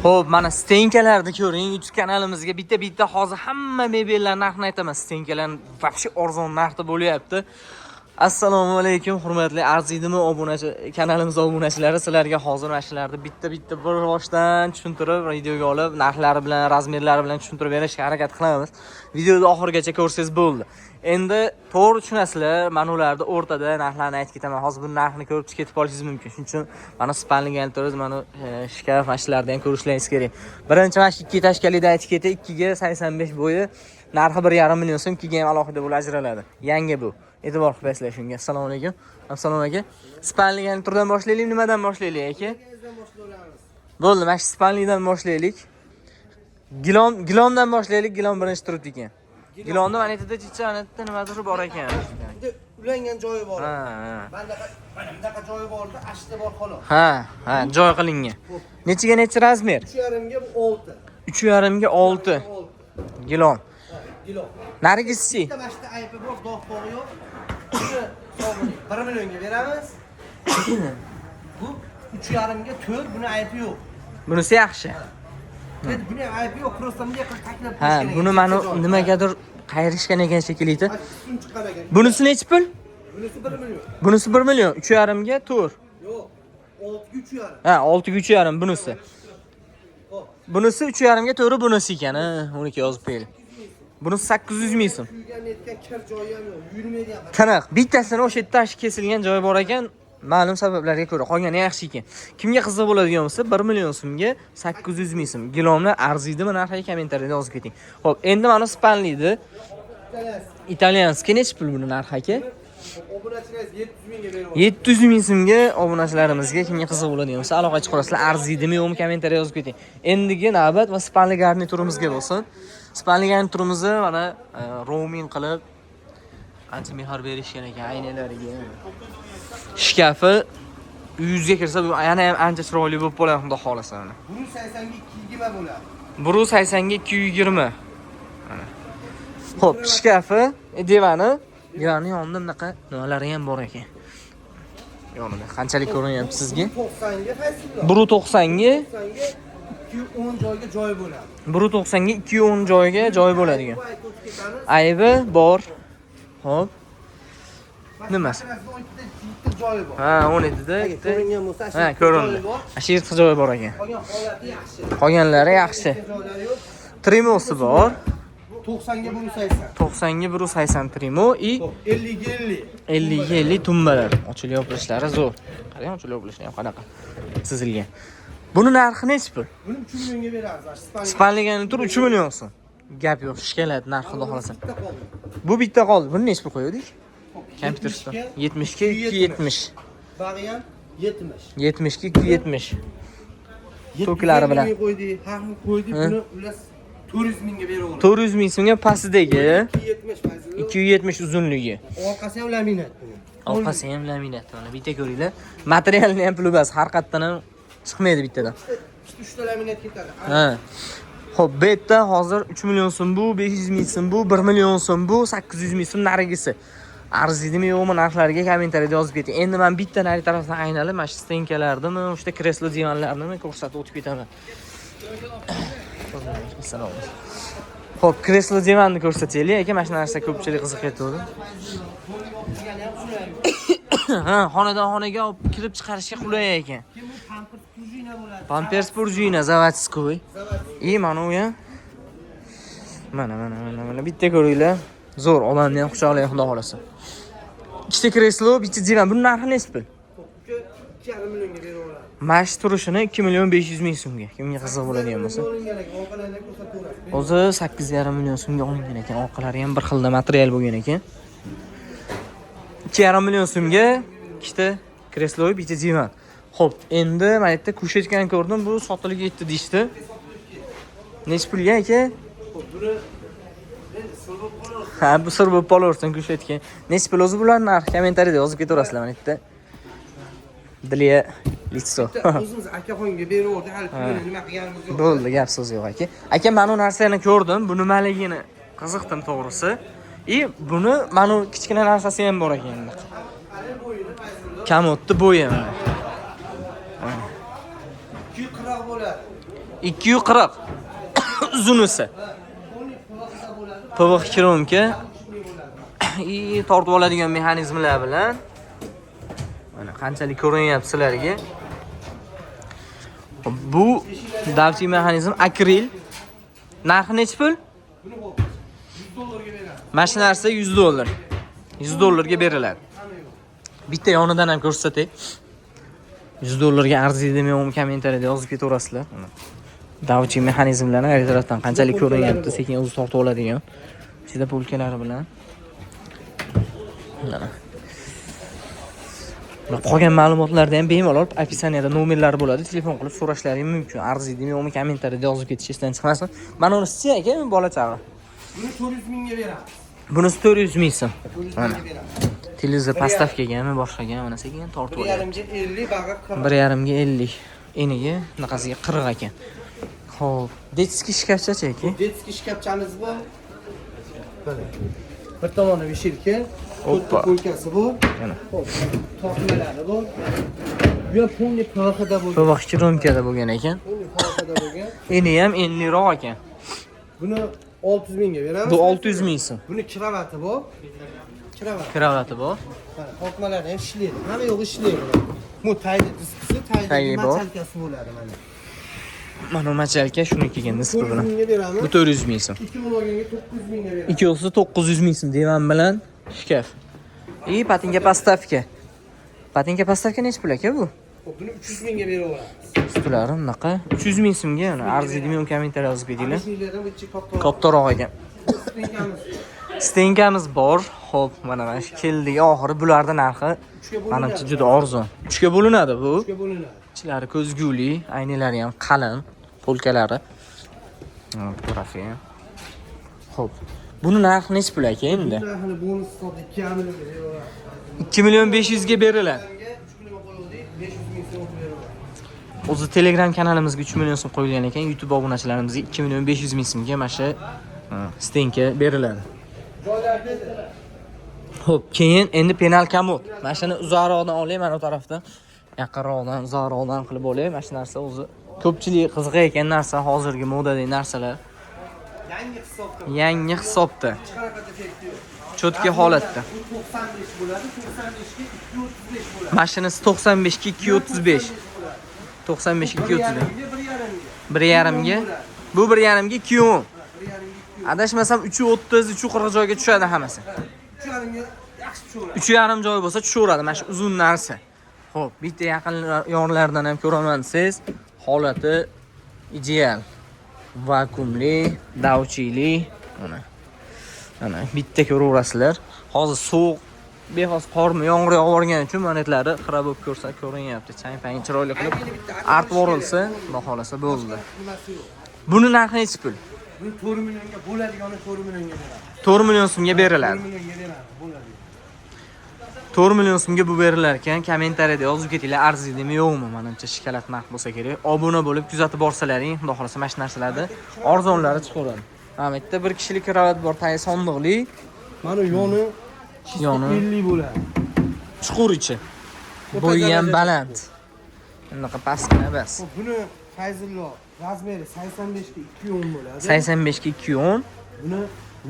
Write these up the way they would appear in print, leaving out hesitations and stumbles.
Xo'p, mana стенка larni ko'ring. YouTube kanalimizga bitta-bitta hozir hamma mebellar narxini aytaman. Стенка lar вообще arzon narxda bo'lyapti. Assalomu alaykum, hurmatli arziydimi obunachi kanalimiz obunachilari. Sizlarga hozir mana shularni bitta-bitta bir boshdan tushuntirib, videoga olib, narxlari bilan, размер lari bilan tushuntirib berishga harakat qilamiz. Videoni oxirigacha ko'rsangiz bo'ldi. Endi to'g'ri tushunasizlar, mana ularni o'rtada narxlarni aytib ketaman. Hozir bu narxni ko'rib ketib qolishingiz mumkin. Shuning uchun mana спальник turibmiz, mana shkaf, mana shularni ham ko'rishlaringiz kerak. Birinchi mana shu ikki этажка likda aytib ketay, 2 ga 85 bo'yi, narxi 1,5 million so'm, 2 ga ham alohida bo'lib ajraladi. Yangi bu. E'tibor qilib qo'yasizlar shunga. Assalomu alaykum. Assalomu aka. Спальник turdan boshlaylik, nimadan boshlaylik aka? Bo'ldi, mana shu спальник dan boshlaylik. Gilon, gilondan boshlaylik, gilon birinchi turibdi ekan. Gilonni mana yerda chicha, mana yerda nimadir bor ekan. Endi ulangan joyi bor. Ha. Mana mana bunaqa joyi borda, ashta bor xolos. Ha, joy qilingan. Nechiga nechi размер? 3,5 ga bu 6. 3,5 ga 6 gilon. Gilon. Narigisi? Bitta mana shu aybi bor, dog' pog'i yo'q. Buni hisobini 1 millionga beramiz. Bu 3,5 ga 4, buni aybi yo'q. Bunisi yaxshi. Endi buni ham aybi yo'q, просто bunday qilib taklab Ha, qo'yish kerak. Buni mana nimagadir qayirishgan ekan shekilli. Tutun chiqqan ekan. Bunisi nechi pul? Bunisi 1 million. Bunisi 1 million, 3,5 ga 4. Yo'q. 6 ga 3,5. Ha, 6 ga 3,5 bunisi. Xo'p. Bunisi 3,5 ga 4, bunisi ekan, ha, uniki yozib qo'yaylik. Bunisi 800 ming so'm. Kuygan netgan kir joyi ham yo'q, yurmaydigan. Tiniq. Bittasini o'sha yerda kesilgan joyi bor ekan, ma'lum sabablarga ko'ra. Qolgani yaxshi ekan. Kimga qiziq bo'ladigan bo'lsa, 1 million so'mga 800 ming so'm. Gilomlar arziydimi narxiga kommentariyada yozib keting. Xo'p, endi mana спальник ni итальянский nechi pul buni narxi, aka? Obunachilar 700 mingga berib 700 ming so'mga obunachilarimizga kimga qiziq bo'ladigan bo'lsa, aloqa chiqarasizlar. Arziydi yo'qmi, kommentariya yozib keting. Endigi navbat va спальный garniturimizga bo'lsin. Спальный garniturimizni mana roaming qilib ancha mehr berishgan ekan aynaklariga. Shkafi uyingizga kirsa, bu yana ham ancha chiroyli bo'lib qoladi, xudo xohlasa mana. 180 ga 220 bo'ladi. 180 ga 220. Mana. Xo'p, shkafi, divani, divani yonida bunaqa nimalari ham bor ekan. Yonida qanchalik ko'rinyapti sizga? 90 ga qaysi? 190 ga. 90 ga 210 joyga joy bo'ladi. 190 ga 210 joyga joy bo'ladigan. Bu aytib o'tib ketamiz. Aybi bor. Xo'p. Nimasi? Mashinasida 12 ta yirtiq joyi bor. Ha, 17 da Agar ko'ringan bo'lsa, Ha, ko'rindi. joyi bor. Shu yirtiq joyi bor ekan. Qolgan holati yaxshi. Qolganlari yaxshi. Joylari yo'q. Trimosi bor. 90 ga 180. 90 ga 180 trimo и 50 ga 50. 50 ga 50 tumbalar. Ochilib yopilishlari zo'r. Qarang, ochilib yopilishi ham qanaqa chizilgan. Buni narxi nechi pul? Buni 3 millionga beramiz. Спальник. Спальник garnitur 3 million so'm. Gap yo'q, shkalat narxi, xudo xohlasa. Bitta qoldi. Bu bitta qoldi. Buni nechi pul qo'ydik? Kompyuter 70 ga 270. Bag'i ham 70. 70 ga 270. To'klari bilan. 750 qo'ydik, harfni qo'ydik, Ha. buni ular 400 mingga beraveramiz. 400 ming so'mga pastidagi 270 fayzli. 270 uzunligi. Orqasi ham laminat buni. Orqasi ham laminat, mana bitta ko'ringlar. Materialni ham puli bas, har qayerdan ham chiqmaydi bittadan. Uchta laminat ketadi. Ha. Xo'p, bu yerda hozir 3 million so'm bu, 500 ming so'm bu, 1 million so'm bu, 800 ming so'm narigisi. Arziydimi yo'qmi narxlariga kommentariyada yozib keting. Endi men bitta nari tarafdan aynalib, mana shu стенка lardimi, o'sha kreslo divanlarnimi ko'rsatib o'tib ketaman. Assalomu alaykum. Xo'p, kreslo divanni ko'rsataylik aka, mana shu narsa ko'pchilik qiziqayotgandi. Ha, xonadan xonaga olib kirib chiqarishga qulay ekan. Keyin bu pampers пружина bo'ladi. Pampers пружина заводской. И mana u ham. Mana, mana, mana, mana, bitta ko'ringlar. Zo'r, odamni ham quchoqlaydi, xudo xohlasa. Ikkita kreslo, bitta divan. Buni narxi nechi pul? Uka 2,5 millionga beraveradi. Mana shu turishini 2 million 500 ming so'mga. Kimga qiziq bo'ladigan bo'lsa. Olingan ekan, orqalarini ko'rsataverasiz. O'zi 8,5 million so'mga olingan ekan. Orqalari ham bir xilda material bo'lgan ekan. 2,5 million so'mga ikkita kreslo, bitta divan. Xo'p, endi mana yerda кушетка ni ko'rdim, bu sotilib ketdi deyishdi. Nechi pulga, aka? Xo'p, buni endi sir bo'lib qolaversin. Ha, bu sir bo'lib qolaversin кушетка. Nechi pul o'zi bular narxi? Kommentariyada yozib ketaverasizlar mana yerda. Для лицо. Bitta o'zimiz akaxonga beraverdik, hali pulini nima qilganimiz yo'q. Bo'ldi, gap so'z yo'q, aka. Aka, mana bu narsani ko'rdim, bu nimaligini qiziqdim to'g'risi. И buni mana bu kichkina narsasi ham bor ekan endi. Komodni bo'yi mana. 240 bo'ladi. 240. Uzunisi. PVX кромка. И tortib oladigan mexanizmlar bilan. Mana qanchalik ko'rinyapti sizlarga. Bu davchiy mexanizm akril. Narxi nechi pul? Buni hop 100 dollarga beramiz. Mana shu narsa 100 dollar. 100 dollarga beriladi. Bitta yonidan ham ko'rsatay. 100 dollarga arziydimi yo'qmi, kommentariyada yozib ketaverasizlar. Mana. Davchiy mexanizmlarni har tarafdan qanchalik ko'rinyapti, sekin o'zi tortib oladigan. Ichida полка lari bilan. Mana. Mana qolgan ma'lumotlarni ham bemalol описание da nomerlari bo'ladi, telefon qilib so'rashlaring mumkin. Arziydimi yo'qmi, kommentariyada yozib ketish esdan chiqmasin. Mana unisi aka, bola chaqa. Buni 400 mingga beramiz. Bunisi 400 ming so'm. 400 Mana. mingga beramiz. Televizor поставка gami, boshqaga mana sekin tortib Bir olyapti. yarimga 50, bag'i 40. 1,5 ga 50. Eniga bunaqasiga 40 ekan. Xo'p, детский shkafchachi aka? Детский shkafchamiz bor. Mana. Bir tomoni вешалка, Oppa. to'rtta полка si bor. Mana. Xo'p, tortmalari bor. Bu ham полный PVX da bo'lgan. PVX кромка da bo'lgan ekan. Полный PVX da bo'lgan. Eni ham enliroq ekan. Buni 600 mingga beramiz. Bu 600 ming so'm. Buni кровать i bor. Кровать. Кровать i bor. Mana tortmalari ham ishlaydi. Hamma yo'g'i ishlaydi. Bu taydi diskisi, taydi Tagi bor. мочалка si bo'ladi mana. Mana мочалка shunikiga nisbi 400 bilan. mingga beramiz. Bu 400 ming so'm. 2 olganga 900 mingga beramiz. Ikkovsi 900 ming so'm divan bilan shkaf. И patinka поставка. Patinka поставка nechi pul aka bu? Xo'p, buni 300 mingga beraveramiz. Ustilari bunaqa 300 ming so'mga, uni arziydimi yo'qmi, kommentariy yozib ketinglar. Mishniklardan bu ichi kattaroq. Kattaroq ekan. Стенка miz Стенка miz bor. Xo'p, mana shu keldik oxiri. Bularning narxi uchga bo'linadi. manimcha juda arzon. 3 ga bo'linadi bu. Uchga bo'linadi. Ichlari ko'zguli, aynalari ham qalin, полка lari. Ha, bu tarafi ham. Xo'p. Buni narxi nechi pul aka endi? Narxini bonus hisobida 2 millionga beraveramiz. 2 million 500 ga beriladi. 3 million qo'ydik, 500 ming so'm beraveramiz. O'zi Telegram kanalimizga 3 million so'm qo'yilgan ekan, YouTube obunachilarimizga 2 million 500 ming so'mga mana shu стенка beriladi. Joylarda Xo'p, keyin endi пенал komod. Mana shuni uzoqroqdan olay, mana bu tarafdan. Yaqinroqdan, uzoqroqdan qilib olay. Mana shu narsa o'zi ko'pchilik qiziqayotgan narsa, hozirgi modadagi narsalar. Yangi hisobda. Yangi hisobda. Hech qanaqa defekti yo'q. Чётко holatda. Bu 95 bo'ladi, 95 ga 235 bo'ladi. Mashinasi 95 ga 235. 95 ga 235. Bir yarimga, bir yarimga. 1,5 ga. Bu 1,5 ga 210. Bir yarimga 210. Adashmasam 3.30, 3.40 joyga tushadi hammasi. 3,5 ga yaxshi tushaveradi. 3,5 joy bo'lsa tushaveradi mana shu uzun narsa. Xo'p, bitta yaqin yonlaridan ham ko'raman desangiz, holati ideal. Vakuumli, davchili. Mana. Mana bitta ko'raverasizlar. Hozir sovuq, bexos qormi, yomg'ir yog'ib yuborgani uchun monetlari xira bo'lib ko'rsa ko'rinyapti. Chang pang chiroyli qilib art borilsa, xudo xohlasa bo'ldi. Nimasi yo'q. Buni narxi nechi pul? Buni 4 millionga bo'ladigani 4 millionga beradi. 4 million so'mga beriladi. 4 millionga beradi, bo'ladi. 4 million so'mga bu berilar ekan. Kommentariyada yozib ketinglar, arziydimi yo'qmi? Menimcha шоколад narx bo'lsa kerak. Obuna bo'lib kuzatib borsalaring, xudo xohlasa mana shu narsalarni arzonlari chiqaveradi. Mana bu yerda bir kishilik кровать bor, tagi sondiqli, Mana yoni Yoni. 50 bo'ladi. Chuqur ichi. Bo'yi ham baland. Bunaqa pastgina emas. Xo'p, buni Fayzullo размер i 85 ga 210 bo'ladi. 85 ga 210. Buni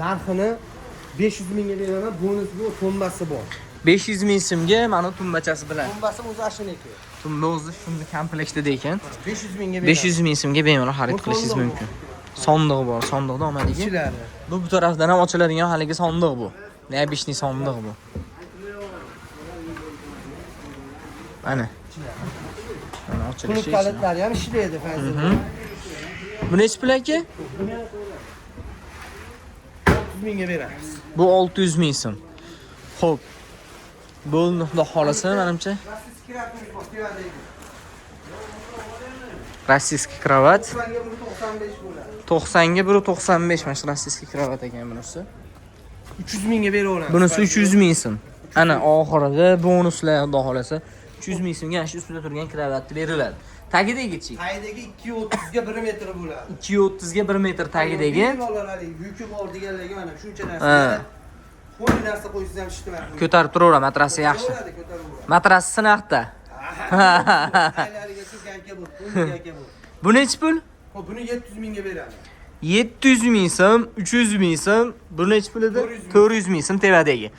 narxini 500 mingga beraman, bonus bu to'mbasi bor. 500 ming so'mga mana tumbachasi bilan. To'mbasi o'zi ashiniki. Tumba o'zi shunda komplektida ekan. 500 mingga beraman. 500 ming so'mga bemalol xarid Bu qilishingiz sondiq mumkin. Sondiq bor, sondiqda omadigi. Ichilari. Bu tarafdan ham ochiladigan haligi sondiq bu. Необычный sondiq bu. Ana. Mana ochilishi. Pul kalitlari ham ishlaydi Fayzullo. Bu nechi pul aka? Buni 600 mingga beramiz. Bu 600 ming so'm. Xo'p. Bo'ldi, xudo xolasa, menimcha. Российский кровать imiz bor, tevadagi. Российский кровать 90 ga 1.95 bo'ladi. 90 ga 1.95 mana shu российский кровать ekan bunisi. 300 mingga beraveramiz. Bunisi 300 ming so'm. Ana oxirida bonuslar xudo xolasa 300 ming so'mga ana shu ustida turgan кровать ni beriladi. Tagidagichi? Tagidagi 2.30 ga 1 metr bo'ladi. 2.30 ga 1 metr tagidagi. Bemalol haligi yuki bor deganlarga mana shuncha Ha. narsa. Qo'y narsa qo'ysangiz ham ishlamadi. Ko'tarib turaveradi, matrasi yaxshi. Ko'taveradi, ko'taraveradi. Matrasi sinoqda. Taylariga shu gayka bu, bu gayka bu. Bu nechi pul? Xo'p, buni 700 mingga beramiz. 700 ming so'm, 300 ming so'm, bu nechi pul edi? 400 ming. 400 ming so'm tepadagi.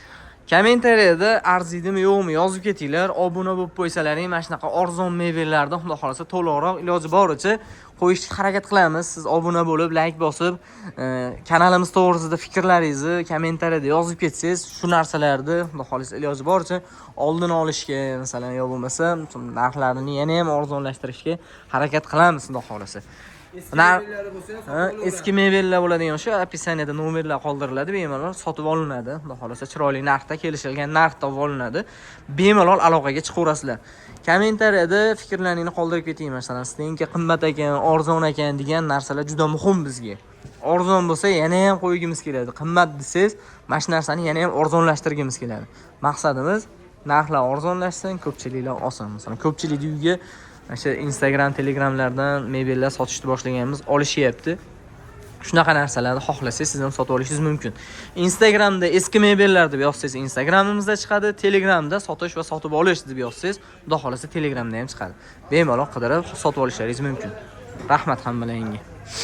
Kommentariyada arziydimi yo'qmi yozib ketinglar. Obuna bo'lib qo'ysalaring, mana shunaqa arzon mebellarni xudo xolasa to'liqroq iloji boricha qo'yishga harakat qilamiz. Siz obuna bo'lib, like bosib, kanalimiz to'g'risida fikrlaringizni kommentariyada yozib ketsangiz, shu narsalarni xudo xolasa iloji boricha oldini olishga, masalan, yo bo'lmasa narxlarini yana ham arzonlashtirishga harakat qilamiz xudo xolasa. Eski mebellari bo'lsa ham Ha, sotib olaveramiz. Eski mebellar bo'ladigan shu описание da nomerlar qoldiriladi, bemalol sotib olinadi. Xudo xolasa chiroyli narxda, kelishilgan narxda olinadi. Bemalol aloqaga chiqaverasizlar. Kommentariyada fikrlaringni qoldirib keting, masalan, стенка qimmat ekan, arzon ekan degan narsalar juda muhim bizga. Arzon bo'lsa yana ham qo'ygimiz keladi. Qimmat desangiz, mana shu narsani yana ham arzonlashtirgimiz keladi. Maqsadimiz narxlar arzonlashsin, ko'pchiliklar olsin. Masalan, ko'pchilik uyga mana shu Instagram, Telegramlardan mebellar sotishni boshlaganmiz, olishyapti. Shunaqa narsalarni xohlasangiz siz ham sotib olishingiz mumkin. Instagramda eski mebellar deb yozsangiz Instagramimizda chiqadi, Telegramda sotish va sotib olish deb yozsangiz, xudo xolasa Telegramda ham chiqadi. Bemalol qidirib sotib olishlaringiz mumkin. Rahmat hammalaringga.